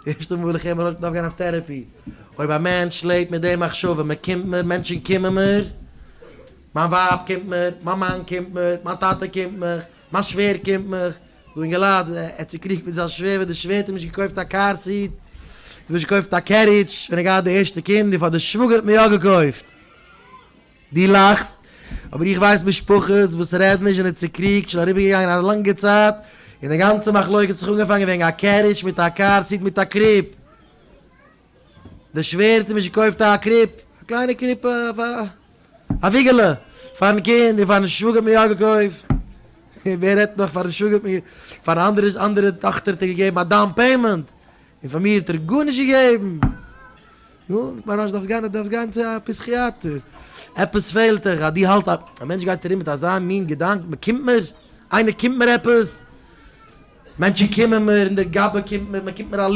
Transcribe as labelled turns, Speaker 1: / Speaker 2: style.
Speaker 1: ערשטע מאל איך הער מ'דארף גיין אויף therapy. אויב א מענטש לעבט מיט די מחשבה, מען קומט מיר, מענטשן קומען מיר, מיין ווייב קומט מיר, מיין מאן קומט מיר, מיין טאטע קומט מיך, מיין שווער קומט מיך, דא אינגעלייט, ער האט צוקריגט מיט זיין שווער ווען די שווער האט אים נישט געקויפט א car seat, האט אים נישט געקויפט א carriage ווען ער האט געהאט די ערשטע קינד, און פאר די שוואגער האט מען יא געקויפט. דו לאכסט, אבער איך ווייס משפחות וואס רעדן נישט זענען צוקריגט שוין אריבערגעגאנגען א לאנגע צייט, און די גאנצע מחלוקת האט זיך אנגעפאנגען וועגן א carriage מיט א car seat מיט א crib. די שווער האט אים נישט געקויפט א crib, א קליינע crib א וויגעלע פארן קינד, און פארן שוואגער האט מען יא געקויפט. און ווער רעדט נאך פארן שוואגער האט מען פארן אנדערע אנדערע טאכטער האט ער געגעבן א down payment, און פאר מיר האט ער גארנישט געגעבן. נו, מוהרא"ש דארפסט גיין, דארפסט גיין צו א פסיכיאטער. עפעס פעלט דיך אז דו האלסט א מענטש גייט ארום מיט אזא מין געדאנק, מען קומט מיר, איינער קומט מיר עפעס, מענטשן קומען מיר, און דער גבאי קומט מיר, מען קומט מיר א.